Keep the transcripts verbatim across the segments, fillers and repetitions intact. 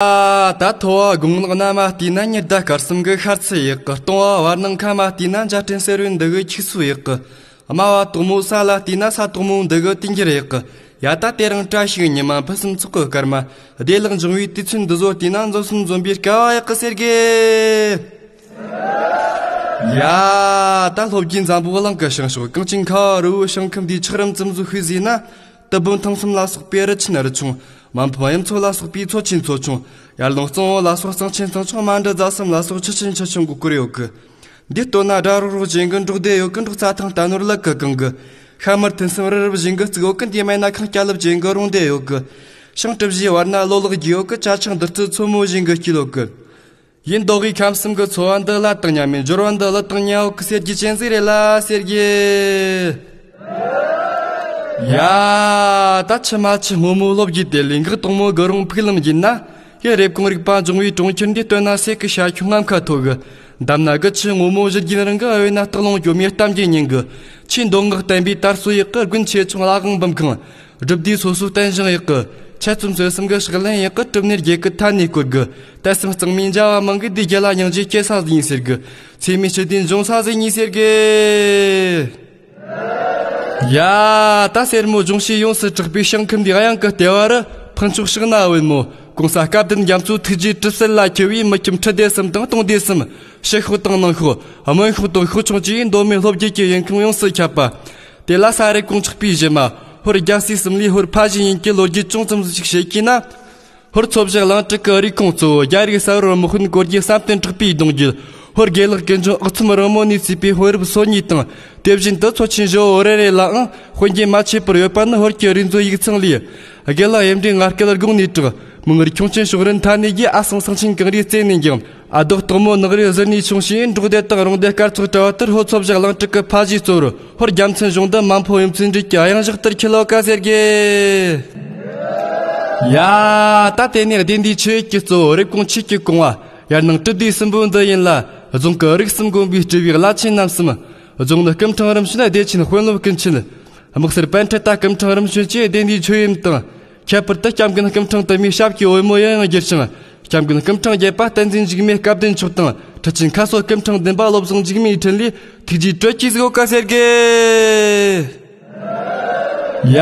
ད་མཐོ་བ་དགུང་ལོ་གནམ་མ་བལྟས་ན་ཉི་ཟླ་སྐར་གསུམ་གི་ཤར་ཚད་ཡག་གི། སྟོང་བ་བར་སྣང་ཁ་མ་བལྟས་ན་འཇའ་སྤྲིན་སེར་བའི་འདི་གི་འཁྱུག་ཚད་ཡག་གི། དམའ་བ་དོག་མོ་ས་ལ་བལྟས་ན་ས་དོག་མོ་འདི་གི་དུས་འགྱུར་ཡག་གི། ཡ་ད་དེ་རིང་བཀྲ་ཤིས་ཉི་མ་ཕུན་སུམ་ཚོགས་གི་སྐར་མ། བདེ་ལེགས་འབྱུང་བའི་དུས་ཚོད་འདི་ཚོ་བལྟས་ན་འཛོམས་སུ་འཛོམས་པའི་སྐལ་བ་ཡག་གི་ཟེར་གི། ཡ། ད་སློབ་དགེ་འཛམ་བུ་གླིང་གི་བྱང་ཕྱོགས་གངས་ཅན་ཁ་བ་རི་བོའི་ཞིང་ཁམས་འདིའི་ཆགས་རིམ་ཙམ་ཟིག་ཤོད་ཟེར་ན། དུ་བོ་ཐང་གསུམ་ལ་སོགས་པའི་རི་ཆེན་རི་ཆུང་། མ་ཕམ་གཡུ་མཚོ་ལ་སོགས་པའི་མཚོ་ཆེན་མཚོ་ཆུང་། ཡར་ཀླུང་གཙང་བོ་ལ་སོགས་གཙང་ཆེན་གཙང་ཆུང་། མ་འབྲི་རྫ་གསུམ་ལ་སོགས་ཆུ་ཆེན་ཆུ་ཆུང་གི་སྐོར་ཡོད་གི། འདི་སྟོད་ན་སྦྲ་རོག་རོག་བཞིན་གི་འབྲོག་སྡེ་ཡོད་གི། འབྲོག་རྩྭ་ཐང་རྟ་ནོར་ལ་གི་གང་གི། ཤ་མར་ཐུན་གསུམ་རི་རབ་བཞིན་གི་རྩིག་ཡོད་གི། འདི་མེད་ན་ཁང་སྐྱ་ལབ་བཞིན་གི་རོང་སྡེ་ཡོད་གི། ཤིང་གྲུ་བཞིའི་བར་ན་ལོ་ལེགས་རྒྱུ་ཡོད་གི། བྱ་ཆང་བདུད་རྩི་མཚོ་མོ་བཞིན་གི་སྐྱིད་ཡོད་གི། ཡིན་མདོག་གི་ཁམས་གསུམ་གི་འཚོ་བ་འདི་ལ་དང་མཉམ་མིན། འབྱོར་བ་འདི་ལ་དང་མཉམ་ཡོད་གི་ཟེར་རྒྱུ་ཅན་ཟིག་རེད་ལ་ཟེར་གི། ཡ། ད་ཆི་མ་ཆི་སྔོན་མོ་སློབ་རྒྱུ་དེ་ལས་འགག་དང་མོ་གི་རོང་ཕུག་ལམ་ཡིན་ན། ཡ་རེབ་གོང་རིག་པ་འབྱུང་བའི་གྲོང་ཁྱེར་འདི་སྟོད་ན་སེ་གི་ཤ་ཁྱུང་ངམ་ཁ་ཐོ་གི། འདམ་ན་གི་ཆུ་སྔོན་མོ་བཞུར་རྒྱུན་རིང་གི། ཨ་བས་ན་སྟག་ལུང་གྱོ་མའི་གཏམ་རྒྱུད་ཉན་གི། ཆུའི་མདོ་སྔགས་བསྟན་པའི་དར་སྲོལ་ཡག་གི། དགུན་ཆེ་ཆུང་ལ་དབང་འབུམ་ཁང་། སྒྲུབ་སྡེའི་སོ་སོའི་རྟེན་བཞེངས་ཡག་གི། ཆེད་རྩོམ་སྲོལ་གསུམ་གི་ཕྱག་ལེན་ཡག་གི། སྒྲུབ་གནས་རྒྱལ་གི་ཐ་ནས་བསྐོར་གི། དད་སེམས་གཙང་མའི་མཇལ་བ་མང་གི། འདི་རྒྱལ་ལ་སྙིང་རྗེ་སྐྱེ་ས་ཡིན་ཟེར་གི། ཚེ་མི་ཕྱི་དུས་འབྱུང་ས་ཟིག་ཡིན་ཟེར་གི། ཡ། ད་སེར་མོ་ལྗོངས་ཕྱི་ཡོངས་སུ་གྲགས་པའི་ཞིང་ཁམས་འདི་གཡང་གི་ལྟེ་བ་རུ། ཕུན་ཚོགས་ཕྱག་ན་བུན་མོ། གོང་ས་སྐལ་ལྡན་རྒྱ་མཚོའི་ཐུགས་རྗེའི་གྲུ་གསེབ་ལ་འཁེལ་བའི་མི་ཁྱིམ་ཁྲི་སྡེ་གསུམ་དང་སྟོང་སྡེ་གསུམ། ཕྱི་ཤོག་དང་ནང་ཤོག་དམོད་ཤོག་དང་ཤོག་ཆུང་བཅས་མདོ་སྨད་སློབ་རྒྱུད་ཀྱི་ཡོན་ཁང་ཡོངས་སུ་ཁྱབ་པ། དེ་ལ་ས་རུབ་གོང་ཆགས་པའི་གཞི་མ། ཧོར་རྒྱལ་སྲས་གསུམ་ལས་ཧོར་ཕ་གཞིས་ཡིན་གྱི་ལོ་རྒྱུས་ཅུང་ཙམ་ཞིག་བཤད་ཀྱིས་ན། ཧོར་མཚོ་བཞི་གླིང་དྲུག་གི་རུས་ཁུངས་གཙོ་བོ་རྒྱ་རིགས་ས་ཧོར་དམག་དཔོན་གོ་རྒྱལ་བསམ་གཏན་གྲགས་པའི་གདུང་རྒྱུད། ཧོར་དགེ་ལེགས་དགེ་འབྱུང་ཨག་ཚོམ་རིང་མོ་ནས་གཙོས་པའི་དཔོན་རབས་སོ་གཉིས་དང་། དེ་བཞིན་དུ་མཚོ་ཆེན་བཞི་བོ་རེ་རེ་ལའང་དཔོན་སྐྱེས་མ་ཆད་པར་ཡོད་པ་ནི་ཧོར་གྱི་རིག་མཛོད་ཡིག་ཚང་ལས། དགེ་ལགས་དབྱེ་འབྲིང་ང་སྐལ་དགུང་ནས་གྲགས། མིང་རུས་ཁྱུང་ཆེན་ཕྱོགས་རིས་མཐའ་ནས་རྒྱས། ཨ་སང་སང་ཆེན་གངས་རིའི་རྩེ་ནས་འགྱིང་། ཨ་རྡོ་སྟག་མོ་ནགས་རིའི་གཟི་ནས་ཕྱུང་། ཞེས་འབྲོག་སྡེ་དང་རོང་སྡེ་སྐར་ཚོགས་བྲལ་བ་ལྟར་ཧོར་མཚོ་བཞི་གླིང་དྲུག་གི་ཕ་གཞིས་གཙོ་བོར་ཧོར་རྒྱལ་མཚན་གཞུང་འདི་མ་འཕོ་གཡུ་མཚན་འགྲིག་གི་གཡང་འཇགས་ལྟར་འཁྱིལ་ལོ་ཀ་ཟེར་གི། ཡ། ད་དེ་ནས་སྡེ་འདིའི་ཆོས་ཡུལ་གྱི་གཙོ་བོ་རེབ་གོང་ཆོས་ཀྱི་ཀོང་བ། ཡར་ནང་སྤྲུལ་སྡེ་གསུམ་པོ་འདི་ཡིན་ལ། རྫོང་གི་རིགས་གསུམ་དགོན་པའི་སྤྲུལ་བའི་བླ་ཆེན་རྣམ་གསུམ། རྫོང་ནི་སྐུ་ཕྲེང་རིམ་བྱོན་སྡེ་ཆེན་དཔོན་སློབ་ཀུན་མཁྱེན། དམག་སར་པཎ་ཁྲིད་ད་སྐུ་ཕྲེང་རིམ་བྱོན་གྱིས་སྡེ་འདིའི་ཆོས་ཡུམ་དང་། ཁྱད་པར་དུ་སྐྱབས་མགོན་སྐུ་ཕྲེང་དུ་མའི་ཞབས་ཀྱི་བུ་མོ་ཡང་ཡང་བསྒྱུར་ཞིང་། སྐྱབས་མགོན་སྐུ་ཕྲེང་བརྒྱད་པ་བསྟན་འཛིན་འཇིགས་མེད་སྐལ་ལྡན་མཆོག་དང་། ཁྲི་ཆེན་ཁ་སོ་སྐུ་ཕྲེང་བདུན་པ་བློ་བཟང་འཇིགས་མེད་འཕྲིན་ལས་ཐུགས་རྗེའི་དྲོད་ཀྱིས་བཟོ་དཀའ་ཟེར་གི། ཡ།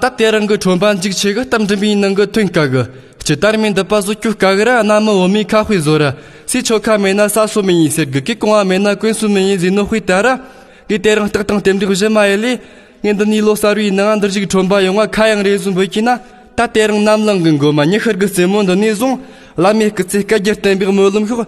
ད་དེ་རིང་གི་ཁྲོམ་པ་འཇིགས་ཆེ་གི། གཏམ་འགྲིམ་པའི་ནང་གི་ཐོན་དཀའ་གི། སྤྱི་ལྟར་མའི་འདི་པ་བཟོ་སྐྱོ་དཀའ་གི་ར། གནའ་མི་བོད་མིའི་ཁ་དཔེ་བཟོ་ར། སའི་ཆོལ་ཁ་མེད་ན་ས་སོ་མི་ཡིན་ཟེར་གི། གི་གོང་བ་མེད་ན་ཀུན་སུ་མི་ཡིན་ཟེར་ནོ་དཔེ་ལྟར་ར། གི་དེ་རིང་རྟགས་དང་རྟེན་འབྲེལ་བཞི་མ་ཡེ་ལས། ངས་འདི་ནས་ལོ་གསར་བའི་ནང་འདིར་བཞུགས་ཁྲོམ་པ་ཡོང་བ་ཁ་ཡང་རེ་ཟུང་འབོད་ཀྱིས་ན། ད་དེ་རིང་ནམ་ལངས་གི་མགོ་མ་ཉི་ཤར་གི་རྩེ་མོ་འདི་ནས་བཟུང་། བླ་མའི་སྐུ་ཚེ་བསྐལ་བརྒྱར་བརྟན་པའི་སྨོན་ལམ་ཤོག་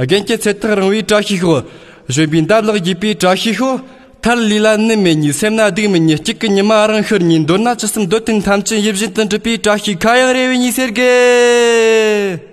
རྒན་གྱི་ཚེ་ཐག་རིང་བའི་བཀྲ་ཤིས་ཤོག་གཞོན་པའི་འདབ་ལག་རྒྱས་པའི་བཀྲ་ཤིས་ཤོག་ཐར་ལུས་ལ་ནད་མེད་ཉིད། སེམས་ན་སྡུག་མེད་ཉིད། གཅིག་གི་ཉི་མ་རང་ཤར་ཉིད། མདོར་ན་ཇི་སྲིད་འདོད་དོན་ཐམས་ཅད་ཡིད་བཞིན་དུ་འགྲུབ་པའི་བཀྲ་ཤིས་ཁ་ཡང་རེ་བའི་ཉིད་ཟེར་གི།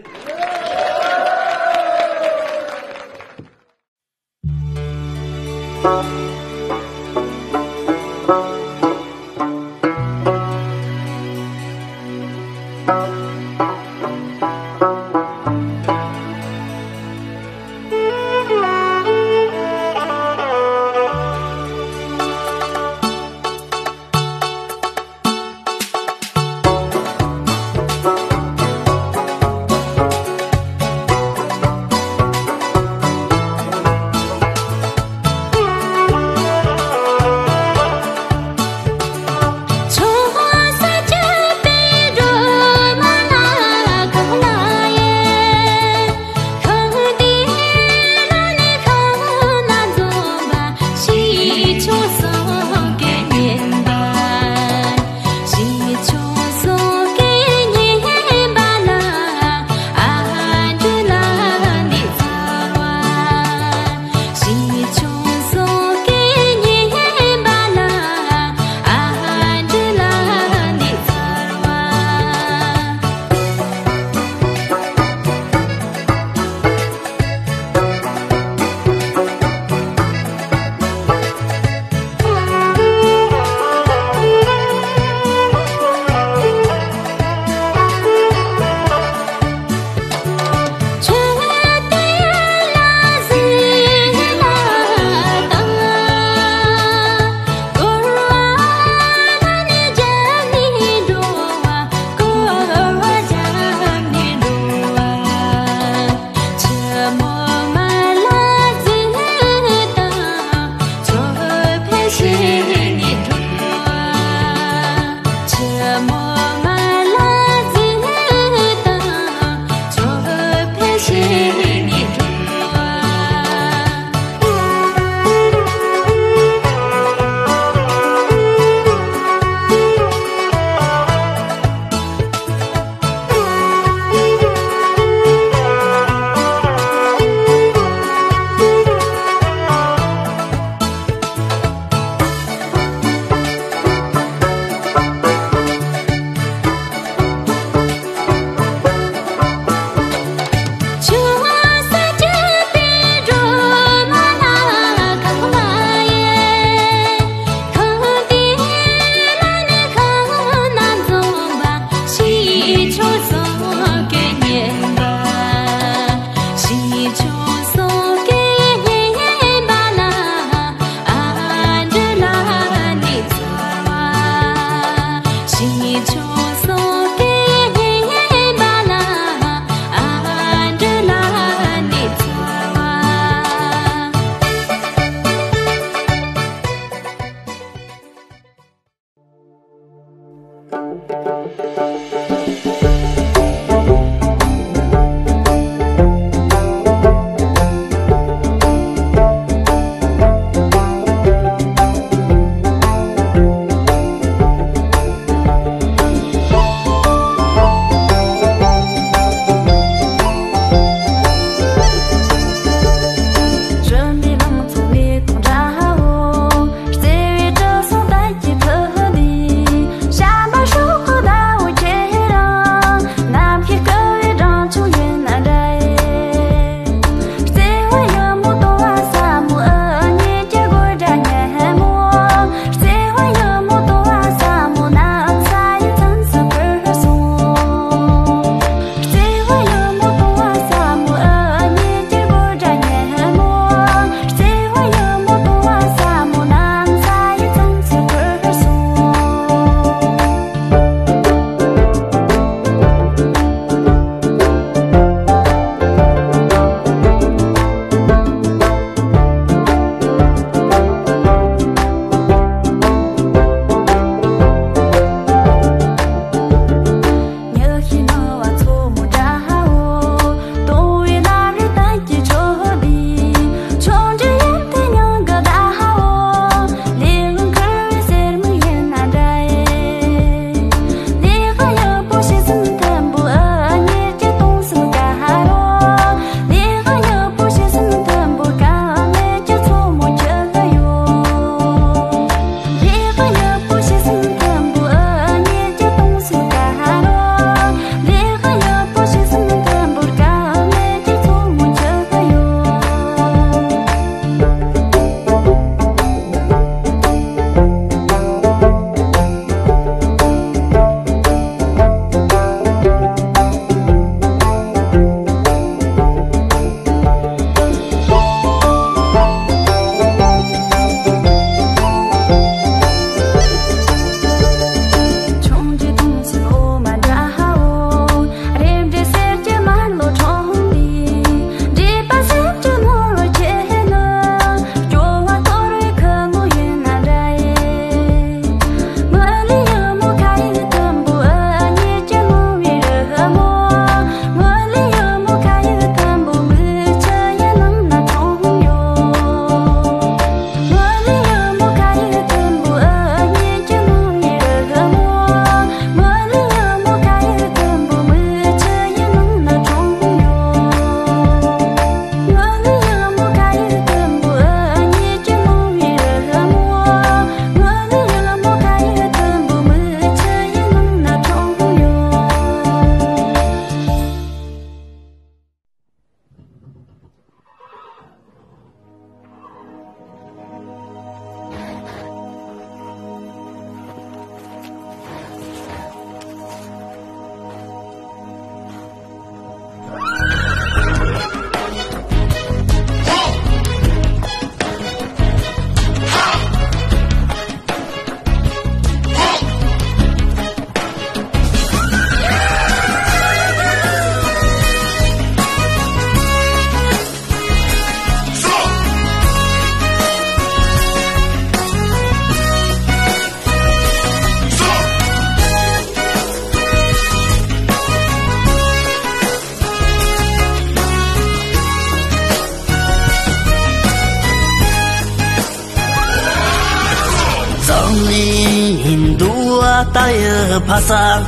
ཡི་ཕ་ས།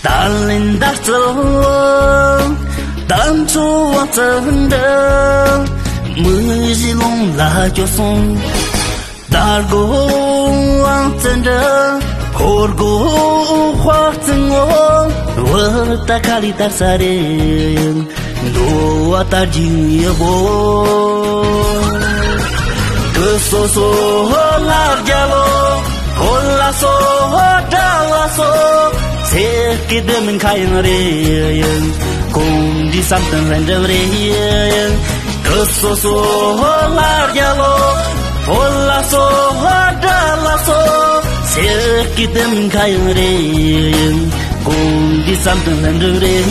ད་ལན་ད་རྩོད། ད་འཚོ་བ་བརྩི་འདྲ། མི་གཞི་ལོང་ལ་སྐྱོ་སོང་། ད་སྒོ་བང་བརྩི་འདྲ། ཕོ་སྒོ་དཔའ་བརྩི་ངོ་། བུ་ད་ཁ་ལི་དར་ས་རེད། འདོ་བ་ལྟར་གྱི་ཡོད་པོ། སྐུ་སོ་སོ་ལ་རྒྱལ་ལོ། ཧོ་ལ་སོ་ཧོ་དྲ་ལ་སོ། ཚེ་སྐྱིད་དེ་མིན་ཁ་ཡང་རེད། གོང་འདི་བསམ་དོན་ལན་འགྲུབ་རེད། སྐུ་སོ་སོ་ཧོ་ལ་རྒྱལ་ལོ། ཧོ་ལ་སོ་ཧོ་དྲ་ལ་སོ། ཚེ་སྐྱིད་དེ་མིན་ཁ་ཡང་རེད། གོང་འདི་བསམ་དོན་ལན་འགྲུབ་རེད།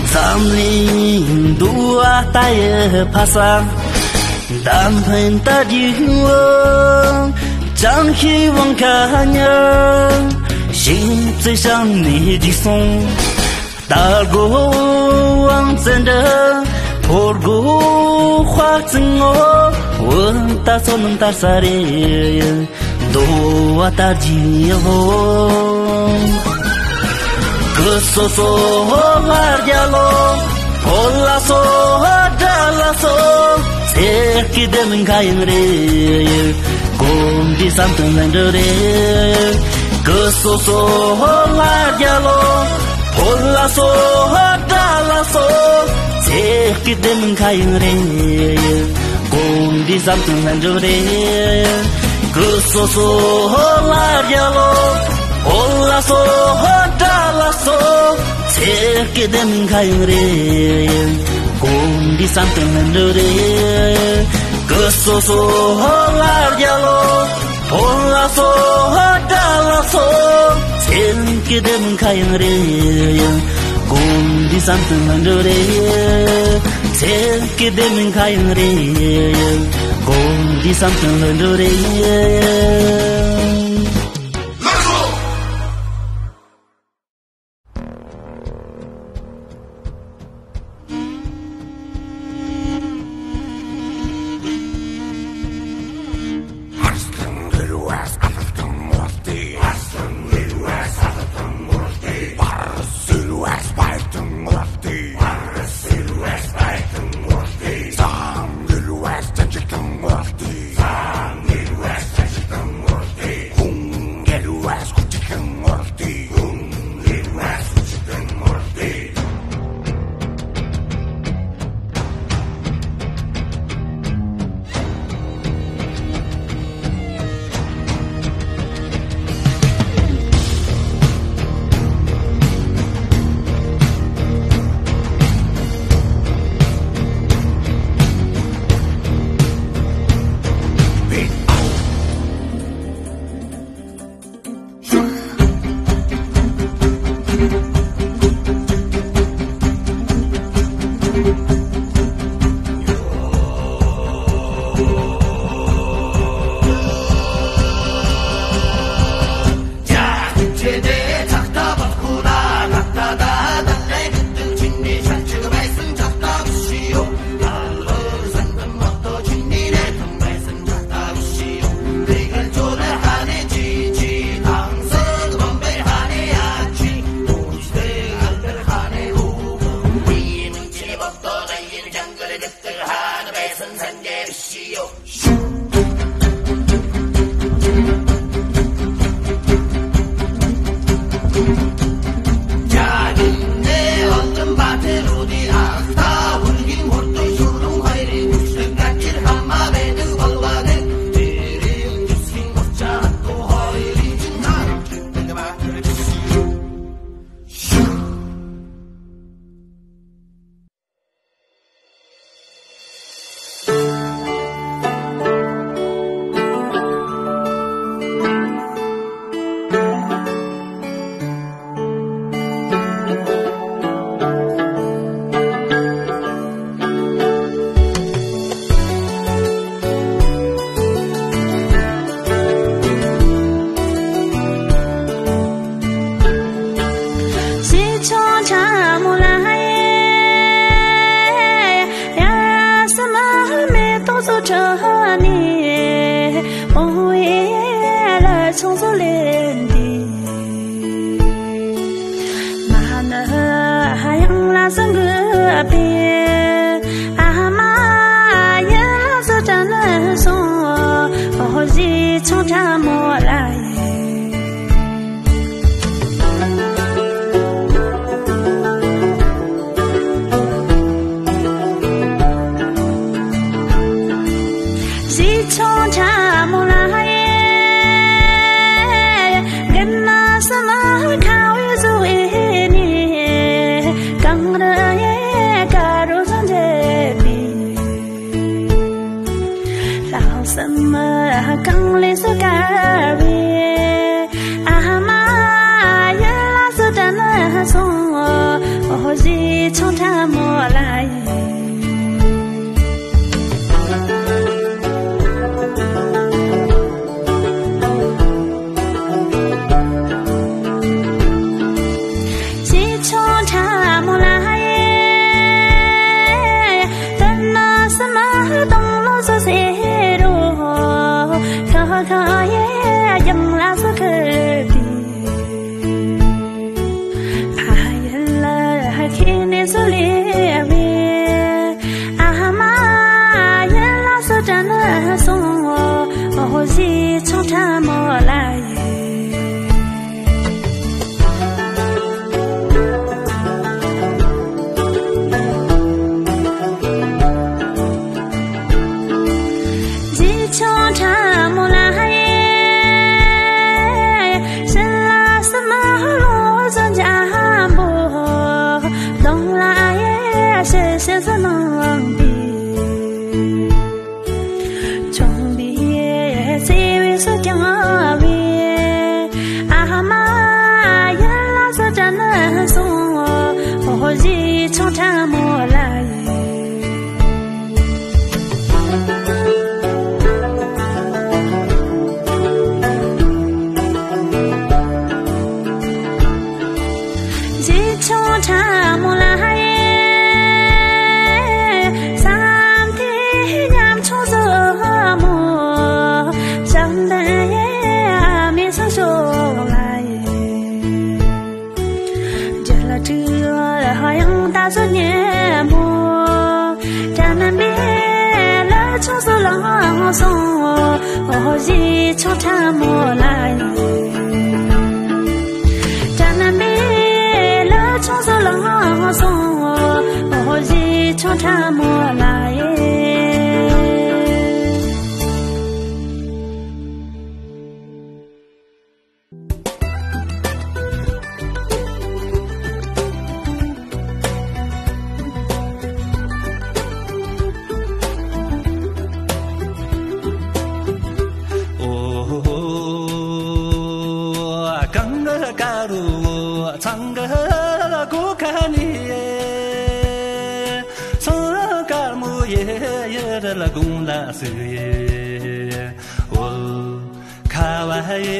འཛམ་གླིང་འདུ་བ་ལྟ་ཡི་ཕ་ས། འདམ་འཕན་ལྟ་རྒྱུ་བོ། ཅང་ཤེས་དབང་ཁ་ཉ། ཤིང་རྩི་ཤང་ནས་རྒྱུག་སོང་། ད་སྒོ་བང་བཙན་འདྲ། ཕོ་སྒོ་དཔའ་བཙན་ངོ་། བུ་ད་ཚོ་ནང་དར་ས་རེད། འདོ་བ་ལྟར་གྱི་ཡོད། སྐུ་སོ་སོ་ཧོ་ལ་རྒྱལ་ལོ། ཕོ་ལ་སོ་ཧོ་དྲ་ལ་སོ། ཚེ་སྐྱིད་དེ་མིན་ཁ་ཡང་རེད། གོམ་འདི་བསམ་དོན་ལན་འགྲུབ་རེད། སྐུ་སོ་སོ་ཧོ་ལ་རྒྱལ་ལོ། ཕོ་ལ་སོ་ཧོ་དྲ་ལ་སོ། ཚེ་སྐྱིད་དེ་མིན་ཁ་ཡང་རེད། གོང་འདི་བསམ་དོན་ལན་འགྲུབ་རེད། སྐུ་སོ་སོ་ཧོ་ལ་རྒྱལ་ལོ། ཧོ་ལ་སོ་ཧོ་དྲ་ལ་སོ། ཚེ་སྐྱིད་དེ་མིན་ཁ་ཡང་རེད། གོང་འདི་བསམ་དོན་ལན་འགྲུབ་རེད། སྐུ་སོ་སོ་ཧོ་ལ་རྒྱལ་ལོ། ཧོ་ལ་སོ་ཧོ་དྲ་ལ་སོ། ཚེ་སྐྱིད་དེ་མིན་ཁ་ཡང་རེད། གོང་འདི་བསམ་དོན་ལན་འགྲུབ་རེད། ཚེ་སྐྱིད་དེ་མིན་ཁ་ཡང་རེད། གོང་འདི་བསམ་དོན་ལན་འགྲུབ་རེད། ཚོང་ཟོག་ལས་འདི། མ་ནི་ཡང་ལ་སང་གི་པའི་ཨ་མ་ཡ་ལ་སོ་དྲ་ནི་སོང་། ཨོ་ཟི་ཚོང་ཁྲ་མོ་ལ་ཡི། ཟི་ཚོང་ཁྲ་མོ་ལ་ཡི། གན་ན་ས་མ་ཁ་བའི་ཟུག་ཨེ་ནི། གང་ར་ཡེ་ཀ་རུ་ཟ་འདྲེ་པི། ལྷག་བསམ་གང་ལས་སུ་དཀར་བའི་ཨ་མ་ཡ་ལ་སོ་དྲ་ན་སོང་། ཨོ་ཟི་ཚོང་ཁྲ་མོ་ལ་ཡི། ཟི་ཚོང་ཁྲ་མོ་ལ་ཡི། ད་ན་ས་མ་དང་ལོ་སོ་སེ་རུ། ཁ་ཁ་ཡེ་ཡང་ལ་སོ་ཁ་དི། ཕ་ཡུལ་ལ་ཁྱེད་ནས་སུ་ལས་བས། ཨ་མ་ཡུལ་ལ་སོ་དྲ་ན་སོང་། ཨོ་ཟི་ཚོང་ཁྲ་མོ་ལ་ཡི། ཟི་ཚོང་ཁྲ་མོ་ལ་ཡི། ཤི་ལ་སི་མ་ལོ་ཟོ་འཇམ་པོ། གདོང་ལ་ཡི་ཤི་ཤི་ཟི་ནང་པི། ཆུང་པའི་བརྩེ་བའི་སུ་ཀྱང་བའི། ཨ་མ་ཡ་ལ་སོ་དྲ་ན་སོང་། ཨོ་ཟི་ཚོང་ཁྲ་མོ་ལ་ཡི། ཟི་ཚོང་ཁྲ་མོ་ལ་ཡི། བསམ་མཐའི་ཉམ་ཆུང་བཟོ་མོ། བྱམས་ལྡན་ཡེ་མི་སང་ཤོག་ལ་ཡི། རྒྱ་ལ་ཁྲི་ཡང་ད་སོ་ཉེ་མོ། དྲ་ན་མེ་ལ་ཆུང་སོ་ལང་སོང་། ཨོ་ཟི་ཚོང་ཁྲ་མོ་ལ་ཡི། དྲ་ན་མེ་ལ་ཆུང་སོ་ལང་སོང་། ཨོ་ཟི་ཚོང་ཁྲ་མོ་ལ་ཡི། ཨོ། གངས་དཀར་རུ་ཚང་གི་སྒོ་ཁ་ནས། ཚང་དཀར་མོ་ཡི་ཡི་རལ་དགུང་ལ་ཟུག་ཡི། ཨོ། ཁ་བ་ཡེ་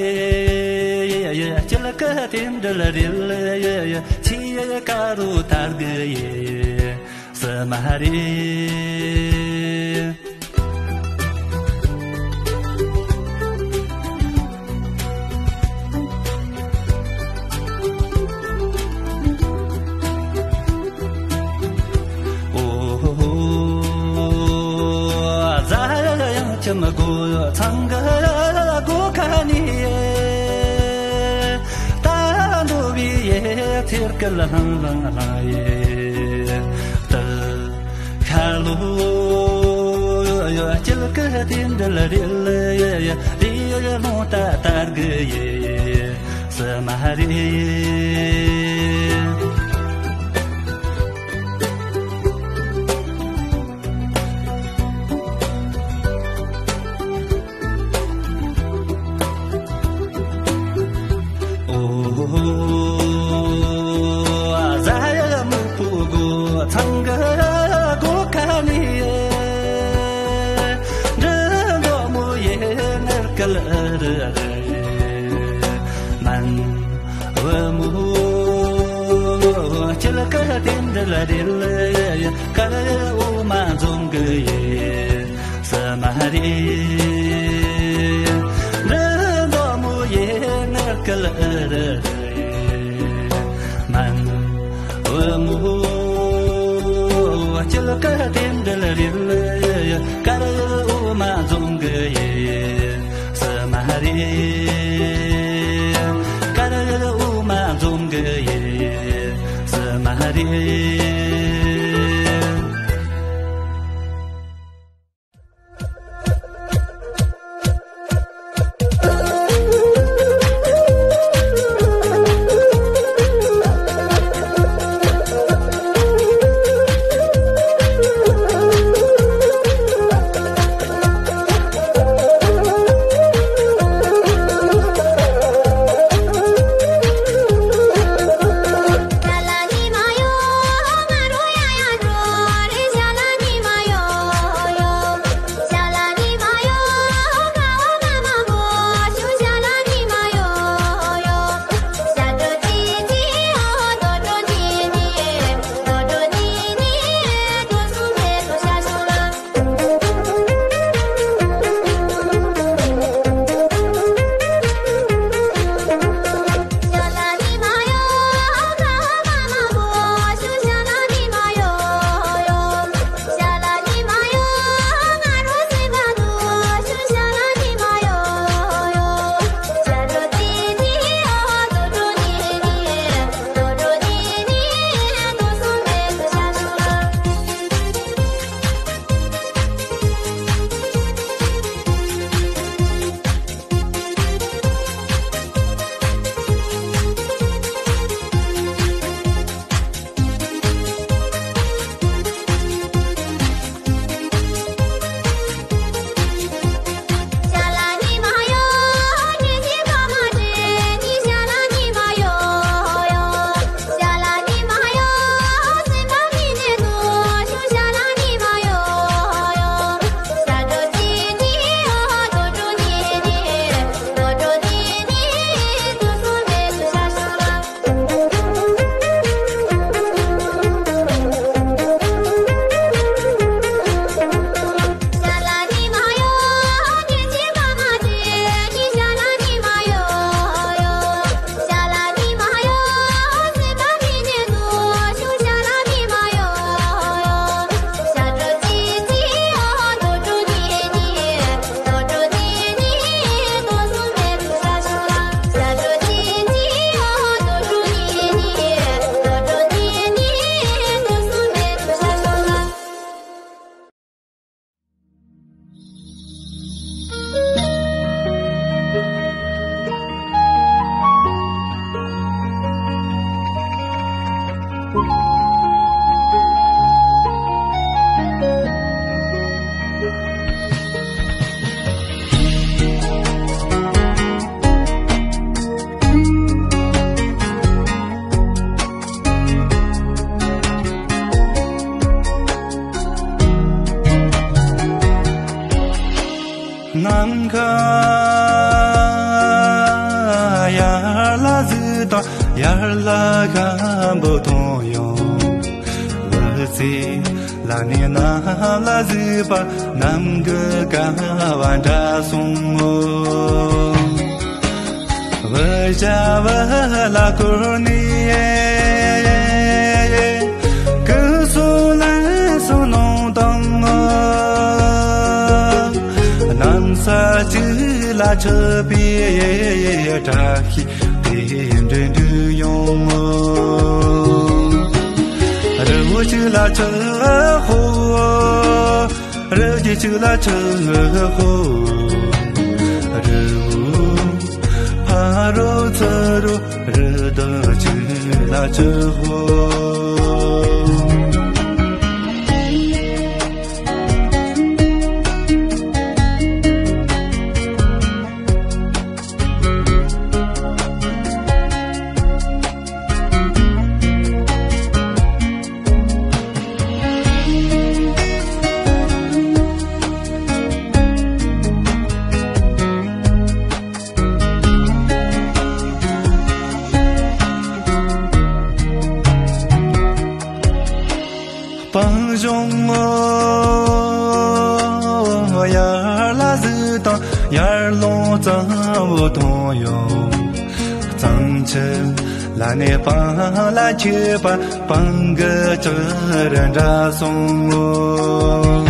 ཡེ་ཡེ། སྐྱིད་ཀི་དེ་འདྲ་རེད་ཡེ་ཡེ། ཆི་ཡེ་ཀ་རུ་དར་གི་ཡེ་ཡེ། ས་མ་རེད། ཨོ། ཟ་ཡང་ཁྱིམ་སྒོ་ཚང་གི་སྒོ་ཁ་ནས། ད་འདོ་བའི་ཡེ་ཚེར་ཀི་ལ་ལྷང་ལྷང་ལྷང་ཡེ། ད་ཁ་ལོ་ཡོ་སྐྱིད་ཀི་དེ་འདྲ་རེད་ཡེ་ཡེ། དེ་ཡེ་ལོང་ད་དར་གི་ཡེ་ཡེ། ས་མ་རེད། ཨོ། ཟ་ཡ་མི་ཕུ་གོ་ཚང་གི་གོ་ཁ་ནི། འདྲི་འདོ་མོ་ཡེ་ནར་ཀལ་རི་རི། མན་བུ་མོ་ཁྱེད་ཀ་དེ་འདྲ་ལ་རེ་ལ་ཡ། ཀ་ར་འོ་མ་འཛོམས་གི་ཡེ། ས་མ་རེད། འདི་འདོ་མོ་ སྐལ་ཨ་རི་རི་མན་འོ་མོ་སྐྱིད་ཀ་དེ་འདྲ་རེད། དཀར་འོ་མ་འཛོམས་གི་ཡིན་ས་མ་རེད། དཀར་འོ་མ་འཛོམས་གི་ཡིན་ས་མ་རེད། ནམ་མཁའ་ཡར་ལ་གཟིགས་དང་ཡར་ལ་སྐམ་པོ་མཐོང་ཡོང་། ལ་ཚེ་ལ་ནི་ནམ་ལ་གཟིགས་པ་ནམ་གྱི་སྐལ་བ་འདྲ་སོང་ངོ་། བུ་ཞྭ་བུ་ལ་བསྐོར་ནས་སྐུ་གསུང་ལ་གསུང་གནང་དང་། གནམ་ས་གཅིག་ལ་ཆགས་པའི་བཀྲ་ཤིས་དེ་འདྲ་འདུག་ཡོང་ངོ་། རི་བོ་གཅིག་ལ་ཆགས་ཧོ། རི་རྒྱལ་གཅིག་ལ་ཆགས་ཧོ། རི་བོ་ཕ་རོལ་ཚུ་རོལ་རི་དྭགས་གཅིག་ལ་ཆགས་ཧོ། སྤང་གཞུང་ངོ་། ཡར་ལ་གཟིགས་དང་ཡར་ཀླུང་གཙང་བོ་མཐོང་ཡོང་། གཙང་ཆུ་ལ་ནས་སྤང་ལ་ཁྱེར་པ། སྤང་གི་ལྕགས་རི་འདྲ་སོང་ངོ་།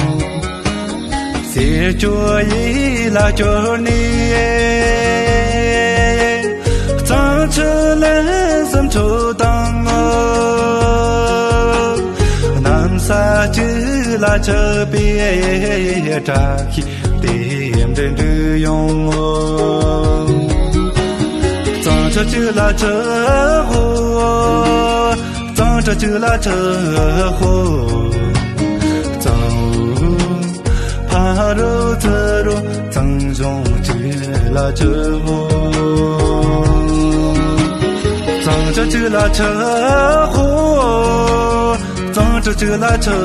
ཟས་སྤྱོད་ཡིད་ལ་སྐྱོར་ནས། གཙང་ཆུ་ལན་གསུམ་འཁྱོག་བཏང་ངོ་། གནམ་ས་གཅིག་ལ་ཆགས་པའི་བཀྲ་ཤིས་དེ་འདྲ་འདྲུད་ཡོང་ངོ་། གཙང་ཆུ་གཅིག་ལ་ཆགས་ཧོ། གཙང་ཆུ་གཅིག་ལ་ཆགས་ཧོ། གཙང་བོ་ཕ་རོལ་ཚུ་རོལ། གཙང་གཞུང་གཅིག་ལ་ཆགས་ཧོ། གཙང་ཆུ་གཅིག་ལ་ཆགས་ཧོ། གཙང་ཆུ་གཅིག་ལ་ཆགས་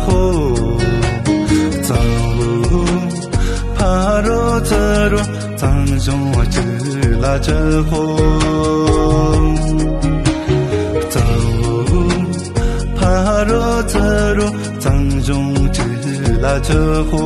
ཧོ། གཙང་བོ་ཕ་རོལ་ཚུ་རོལ། གཙང་གཞུང་གཅིག་ལ་ཆགས་ཧོ། གཙང་བོ་ཕ་རོལ་ཚུ་རོལ། གཙང་གཞུང་གཅིག་ལ་ཆགས་ཧོ།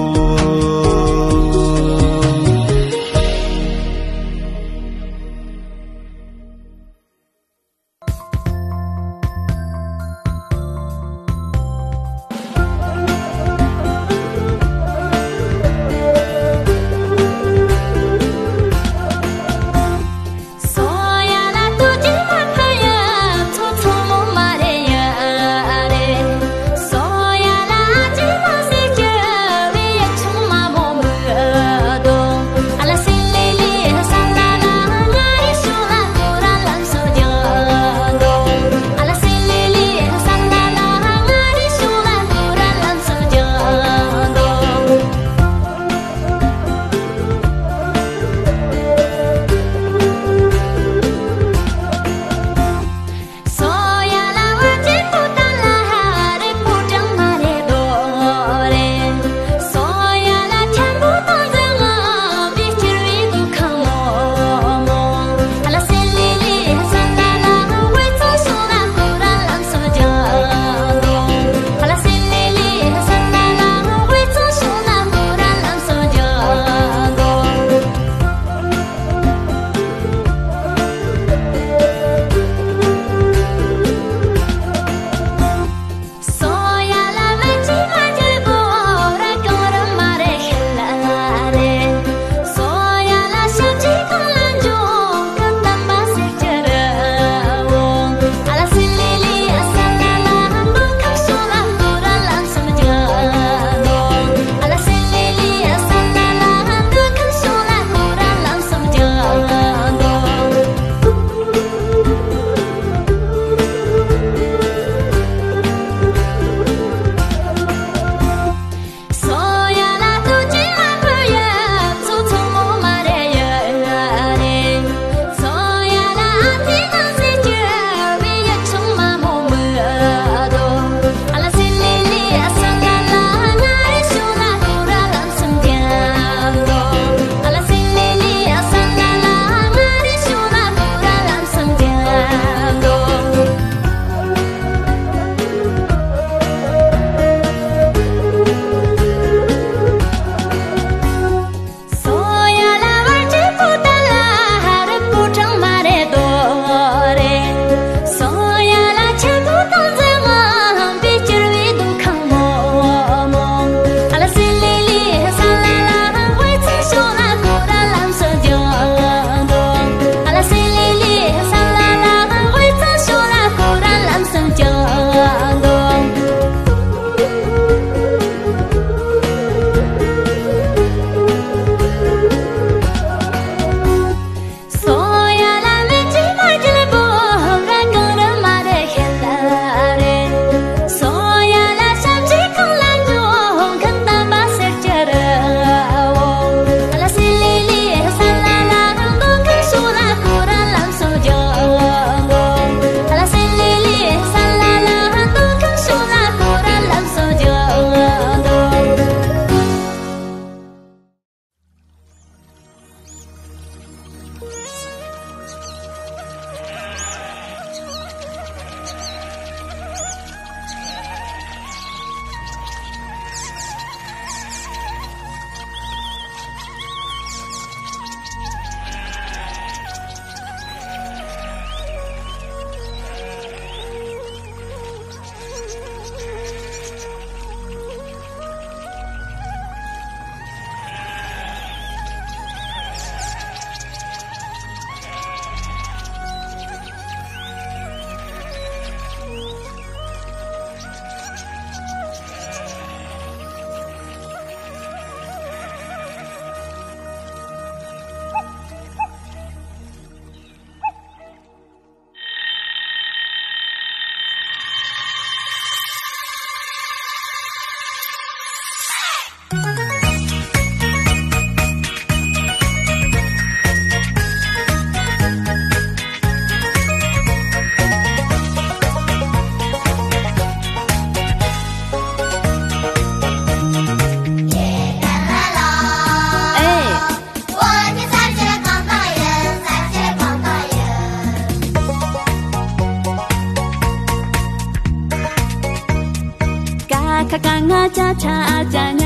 ཁ་ཁ་ང་ཅ་ཆ་ཅ་ཉ།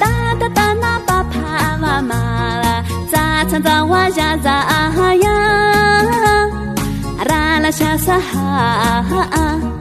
ཏ་ཏ་ཏ་ན་པ་ཕ་བ་མ་ལ། ཙ་ཚ་ཛ་ཝ་ཞ་ཟ་ཡ། ར་ལ་ཤ་ས་ཧ།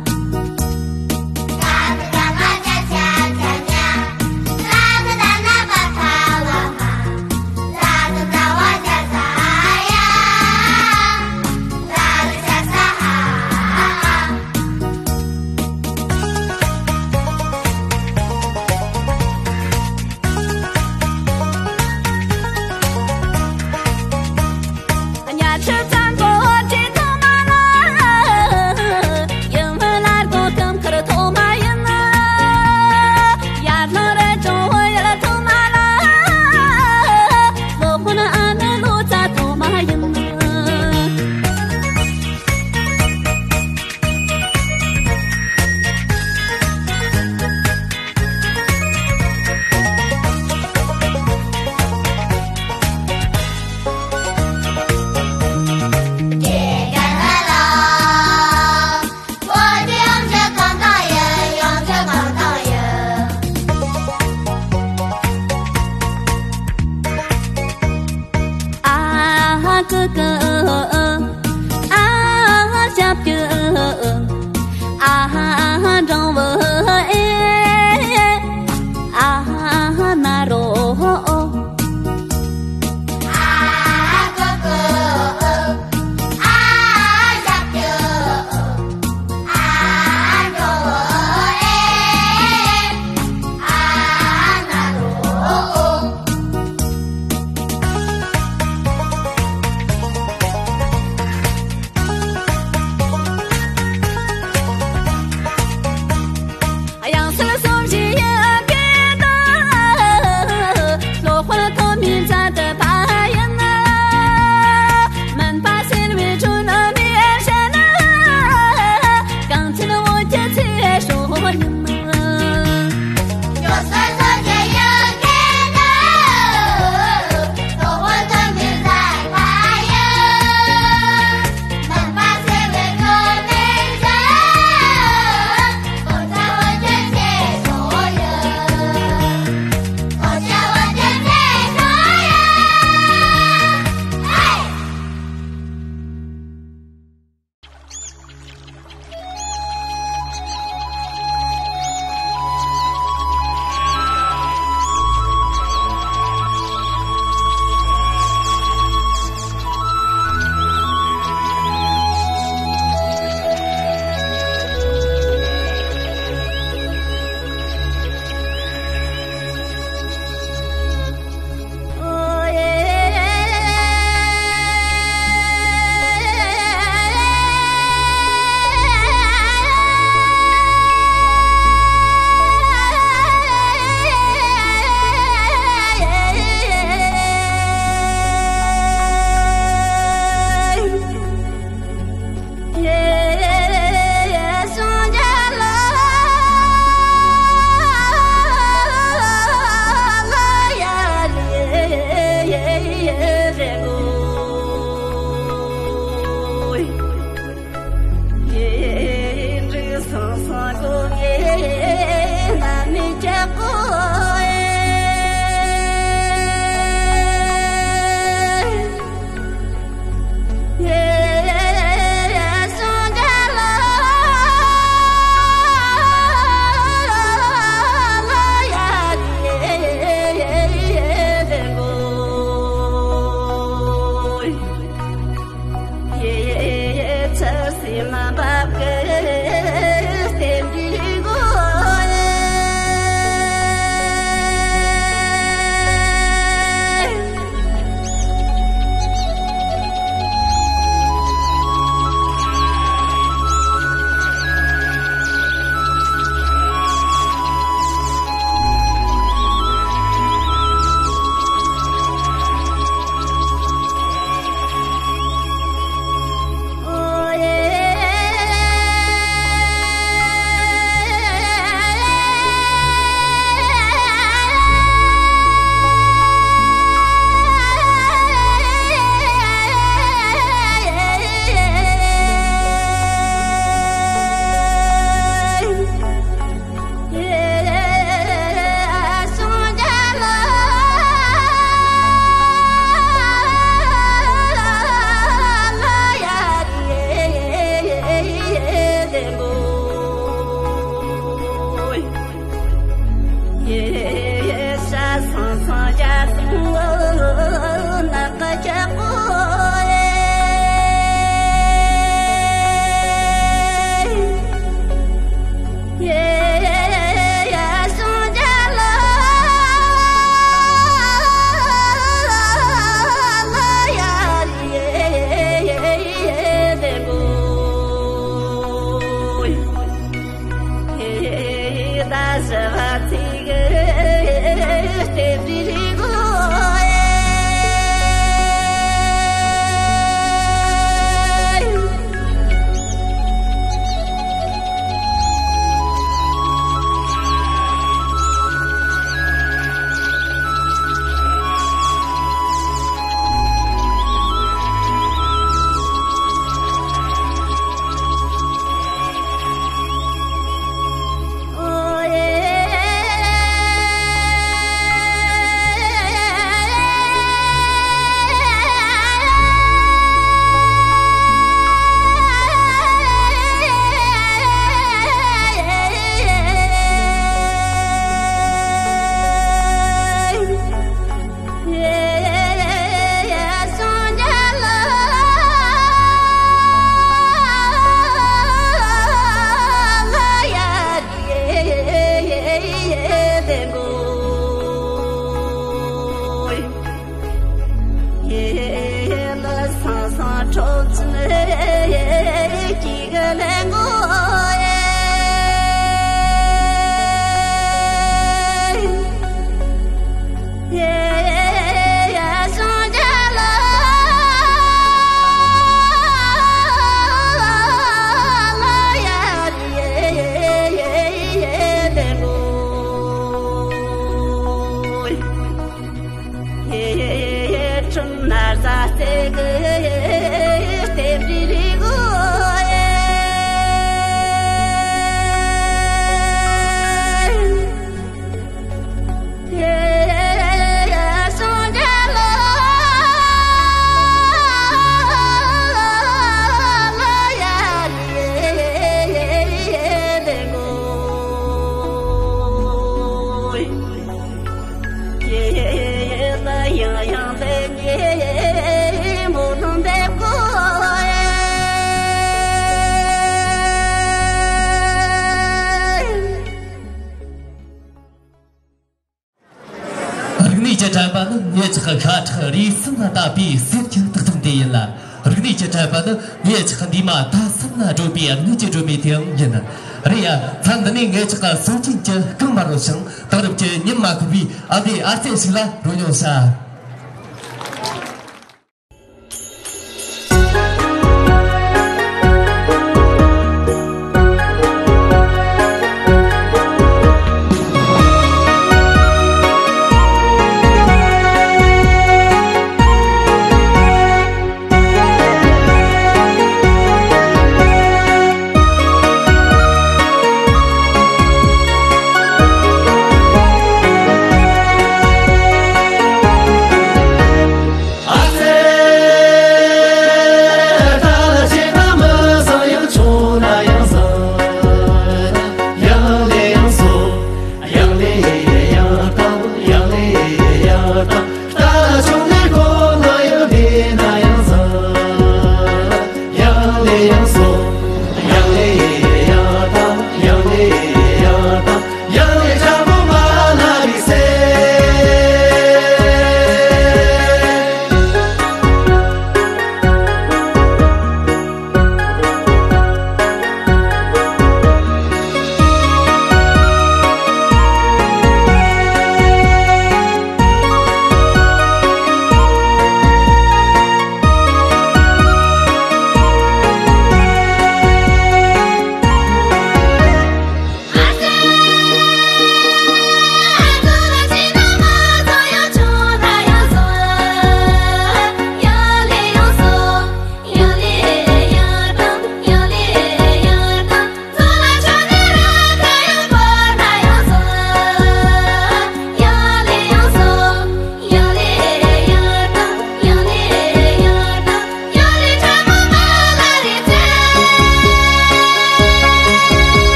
ཨ་ཧ་ཀུ་ཀུ། ཨ་ཧ་ཞབས་ཀྱུ། ཨ་ཧ་འབྲང་བུ་ཨེ། ཨ་ཧ་ན་རོ། ངེད་ཅག་གི་ཤ་ཁྲག་རུས་གསུམ་ལ་བཏབ་པའི་གསེར་གྱི་སྟག་ཐུང་དེ་ཡིན་ལ། རིག་གནས་ཀྱི་དྲེག་པ་ནི་ངེད་ཅག་འདས་མ་ད་གསུམ་ལ་བགྲོད་པའི་དངོས་ཀྱི་སྒྲོན་མེ་དེའང་ཡིན། རེད་ཡ། མཚམས་འདི་ནས་ངེད་ཅག་གི་སྲོག་ཅན་གྱི་རྐང་མ་རོལ་ཞིང་། དེང་རབས་ཀྱི་ཉམས་མ་ཁུག་པའི་ཨ་བདེ་ཨ་རྩེ་ཞིག་ལ་རོལ་མྱོང་བྱ།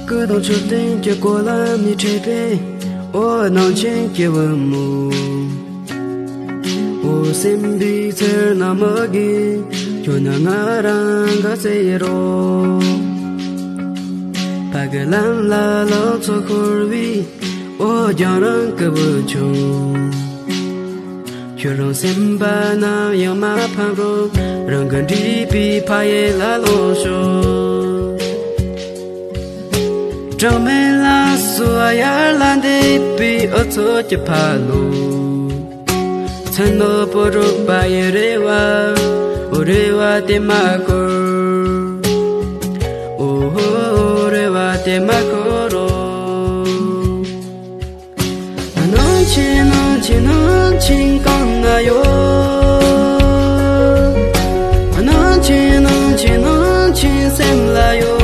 སྐུ་གདུང་མཆོད་རྟེན་གྱི་སྐོར་ལ་མི་ཕྲད་པའི། ཨོ་ནང་ཆེན་སྐྱེ་བོ་མོ། འོ་སེམས་པའི་ཚེར་ན་མ་གི། ཁྱོད་ནི་ང་རང་གི་ཚེ་རོ། ཕ་གི་ལམ་ལ་ལོ་ཚོ་འཁོར་བའི། ཨོ་རྒྱང་རིང་སྐུ་བོ་ཆུང་། ཁྱོད་རང་སེམས་པ་ནམ་ཡང་མ་ཕམ་རོགས། རང་གི་འདྲིས་པའི་ཕ་ཡུལ་ལ་ལོག་ཤོག་གྲངས་མེད་ལ་སོགས་དབྱར་ལ་འདེབས་པའི་འུ་ཚོ་གི་ཕ་ལོ། མཚན་མོ་བོད་རབ་པ་ཡི་རེ་བ། འོ་རེ་བ་དེ་མ་འཁོར། འོ་ཧོ་རེ་བ་དེ་མ་འཁོར་རོ། ནང་ཆེན་ནང་ཆེན་ནང་ཆེན་གང་ན་ཡོད། ནང་ཆེན་ནང་ཆེན་ནང་ཆེན་སེམས་ལ་ཡོད།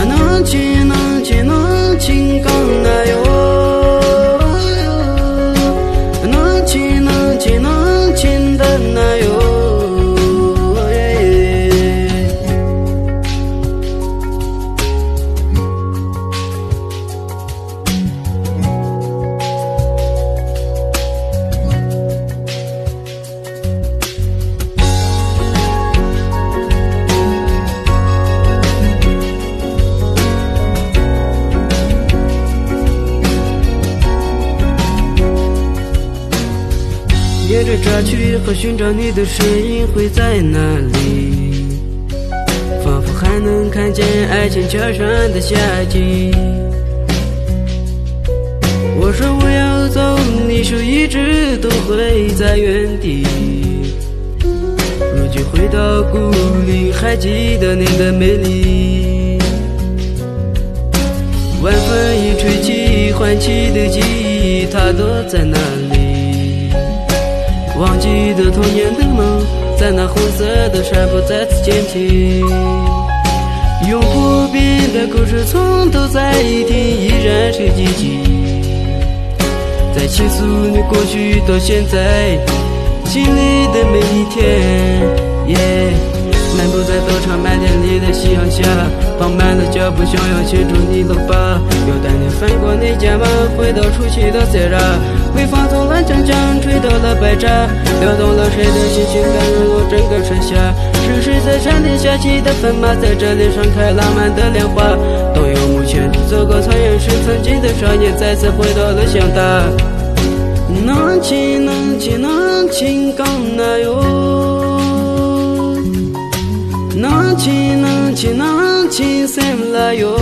ནང་ཆེན་ནང་ཆེན་ནང་ཆེན་གང་ན་ཡོད། ནང་ཆེན་ནང་ཆེན་ནང་ཆེན་འདི་ན་ཡོད། 沿着这曲和寻找你的声音会在哪里？仿佛还能看见爱情车上的夏季。我说我要走，你说一直都会在原地。如今回到故里，还记得你的美丽。晚风一吹起，唤起的记忆，它都在那里。忘记的童年的梦，在那红色的沙漠再次捡起。永不变的故事，从头再听，依然是记忆。在倾诉你过去到现在，经历的每一天。Yeah，漫步在操场麦田里的夕阳下，放慢了脚步，想要牵住你的发，要带你翻过那家门，回到初期的自然。微风从蓝墙上吹到了白沙，撩动了谁的心情，感染了整个盛夏。是谁在山顶下起的风马，在这里盛开浪漫的莲花？都有目前走过草原时曾经的少年，再次回到了乡下。能亲能亲能亲讲哪哟？能亲能亲能亲什么哟？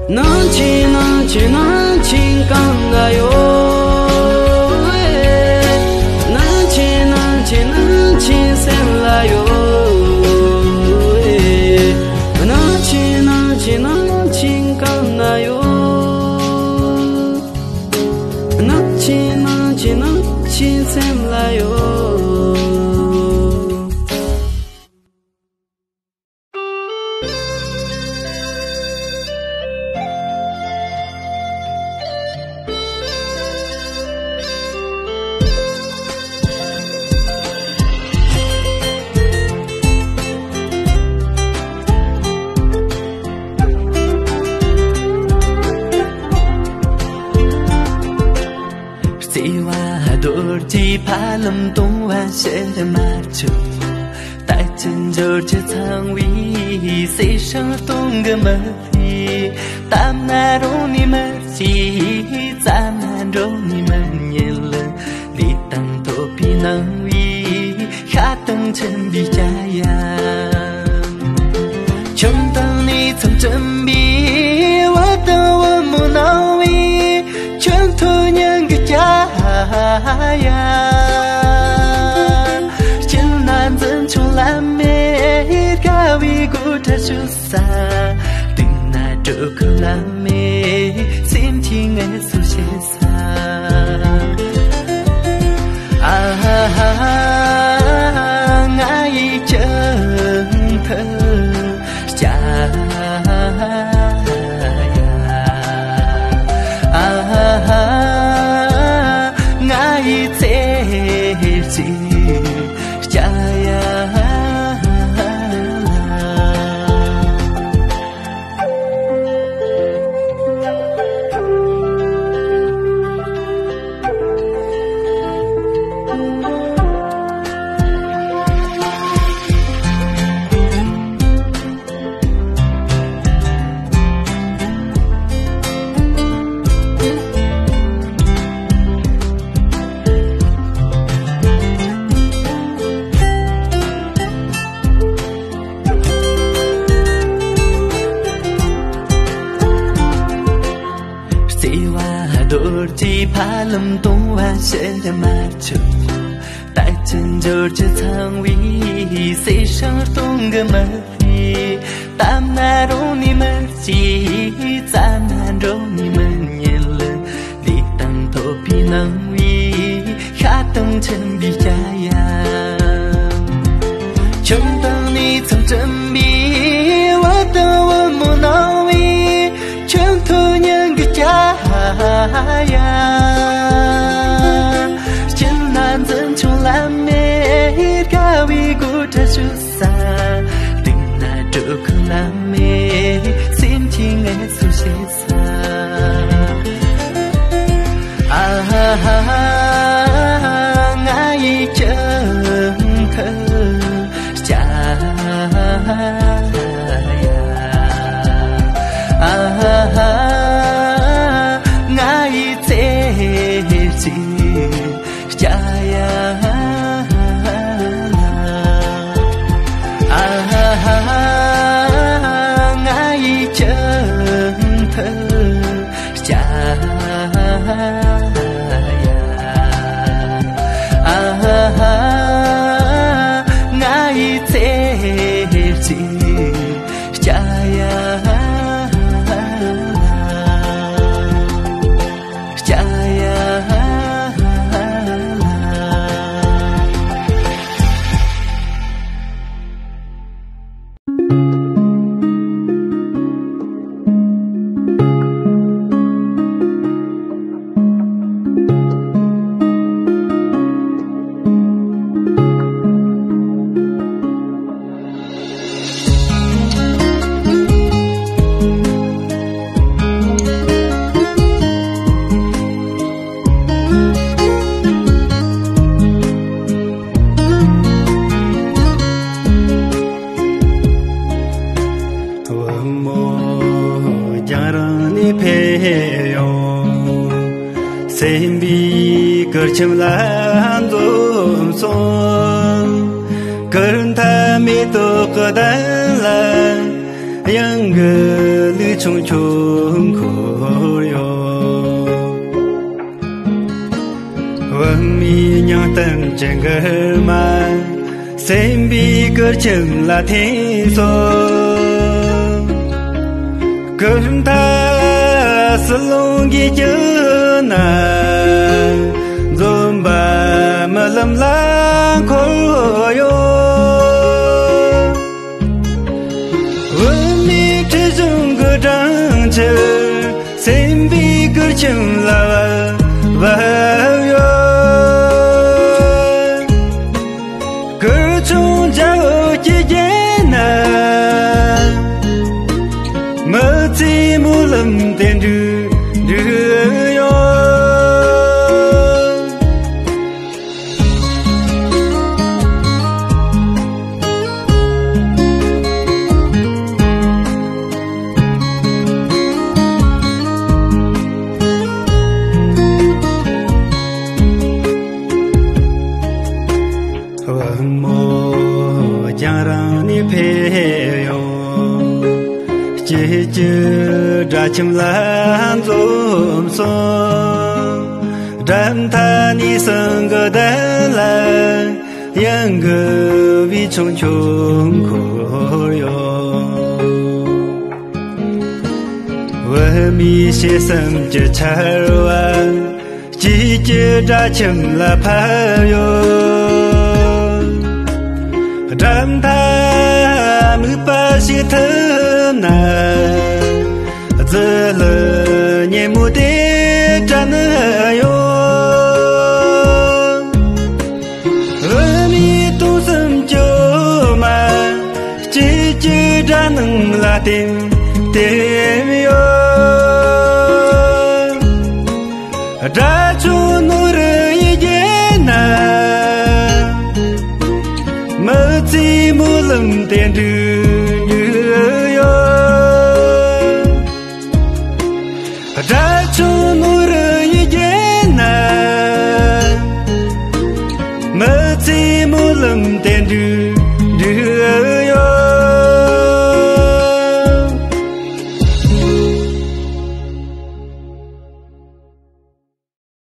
能亲能亲能亲讲哪哟？能亲能亲能亲什么哟？能亲能亲能亲讲哪哟？能亲能亲能亲什么哟？ བརྩེ་བ་རྡོ་རྗེ་ཕ་ལམ་སྟོང་བ་ཕྱིར་མ་བཅུག་ད་ཅི་འབྱོར་གྱི་ཚང་བའི་ཟས་ཤིང་སྟོང་གི་མི་ལུས། བཏབ་ན་རུང་ནི་མི་སྐྱེ། བཙལ་ན་འགྲོ་ནི་མི་རྙེད། ལས་དང་ཐོབ་པའི་སྣང་བས་ཤ་དང་མཆིན་པའི་སྐྱ་ཡ། ཁྱིམ་དང་ནས་མཚམས་འགྲིམ་པའི་བུ་དང་བུ་མོ་སྣང་བས་ཁྱོད་ཐོས་སྙིང་གི་སྐྱ་ཡ། སྐྱིད་ན་འཛིན་ཆུང་ལ་མེད། དགའ་བའི་དགོད་བྲ་ཞུ་ས། སྡུག་ན་སྤྲོ་ཁུག་ལ་མེད། སེམས་ཀྱི་ངལ་གསོ་བྱེད་ས། ཨ་ཧ་ཧ། ང་ཡི་ཁྱིམ་དུ་སྐྱ་ཡ། ཨ་ཧ་ཧ། ང་ཡི་ཚེ་གཅིག་སྐྱ་ཡ། བརྩེ་བ་རྡོ་རྗེ་ཕ་ལམ་སྟོང་བ་ཕྱིར་མ་བཅུག་ད་ཅི་འབྱོར་གྱི་ཚང་བའི་ཟས་ཤིང་སྟོང་གི་མི་ལུས། བཏབ་ན་རུང་ནི་མི་སྐྱེ། བཙལ་ན་འགྲོ་ནི་མི་རྙེད། ལས་དང་ཐོབ་པའི་སྣང་བས་ཤ་དང་མཆིན་པའི་སྐྱ་ཡ། ཁྱིམ་དང་ནས་མཚམས་འགྲིམ་པའི་བུ་དང་བུ་མོ་སྣང་བས་ཁྱོད་ཐོས་སྙིང་གི་སྐྱ་ཡ། སྐྱིད་ན་འཛིན་ཆུང་ལ་མེད། དགའ་བའི་དགོད་བྲ་ཞུ་ས། སྡུག་ན་སྤྲོ་ཁུག་ལ་མེད། སེམས་ཀྱི་ངལ་གསོ་བྱེད་ས། ཨ་ཧ་ཧ། ང་ཡི་ཁྱིམ་དུ་སྐྱ་ཡ། ཨ་ཧ་ཧ། ང་ཡི་ཚེ་ སྐྱ་ཡ་ལ། ཨ་ཧ་ཧ། ང་ཡི་ཁྱིམ་མཐུན་སྐྱ་ཡ། ཨ་ཧ་ཧ། ང་ཡི་ཚེ་གཅིག་སྐྱ་ཡ་ལ། སྐྱ་ཡ་ལ། བུ་མོ་རྒྱང་རིང་ནས་ཕེབས་ཡོང་། སེམས་པའི་གུར་ཁྱིམ་ལ་འཛོམས་སོང་། གུར་མཐའ་མེ་ཏོག་གི་གདན་ལ། དབྱངས་ཀྱི་ལུས་ཆུང་ཆུང་འཁོར་ཡོད། བུད་མེད་སྙིང་གཏམ་གྱི་མགུར་མ། སེམས་པའི་གུར་ཁྱིམ་ལ་འཐེན་སོང་། གུར་མཐའ་བསིལ་རླུང་གིས་བསྐྱོད་ན། འཛུམ་པ་རྨི་ལམ་ལ་འཁོར་ཡོད། བུད་མེད་ཁྲི་གཞུང་གི་སྦྲང་ཆར། སེམས་པའི་གུར་ཁྱིམ་ལ་བབས་ཡོད། གུར་ཆུང་རྒྱ་འོད་ཀྱིས་བརྒྱན་ན། མི་ཚེའི་སྨོན་ལམ་དེ་འགྲུབ་འགྲུབ་ཡོད། བུ་མོ་རྒྱང་རིང་ནས་ཕེབས་ཡོང་། སྐྱིད་སྐྱིད་སྦྲ་ཁྱིམ་ལ་འཛོམས་སོང་། སྦྲ་མཐའ་ནས་སེང་གེ་གདན་ལ། དབྱངས་ཀྱི་བུ་ཆུང་ཆུང་འཁོར་ཡོད། བུད་མེད་ཕྱི་སེམས་ཀྱི་ཆར་བ། སྐྱིད་ཀྱི་སྦྲ་ཁྱིམ་ལ་ཕབ་ཡོད། སྦྲ་མཐའ་མིད་པ་ཞིག་ཐུབ་ན། རྫི་གླུ་སྙན་མོ་དེ་དྲན་ཡོང་། འོ་མའི་དུང་སེམས་སྐྱོ་མ། སྐྱིད་ཀྱི་སྦྲ་ནང་ལ་ལྟེམ་ལྟེམ་ཡོད། སྦྲ་ཆུང་ནོར་བུ་ཡིས་བརྒྱན་ན། མི་ཚེའི་སྨོན་ལམ་དེ་འགྲུབ་འགྲུབ་ཡོད། སྦྲ་ཆུང་ནོར་བུ་ཡིས་བརྒྱན་ན། མི་ཚེའི་སྨོན་ལམ་དེ་འགྲུབ་འགྲུབ་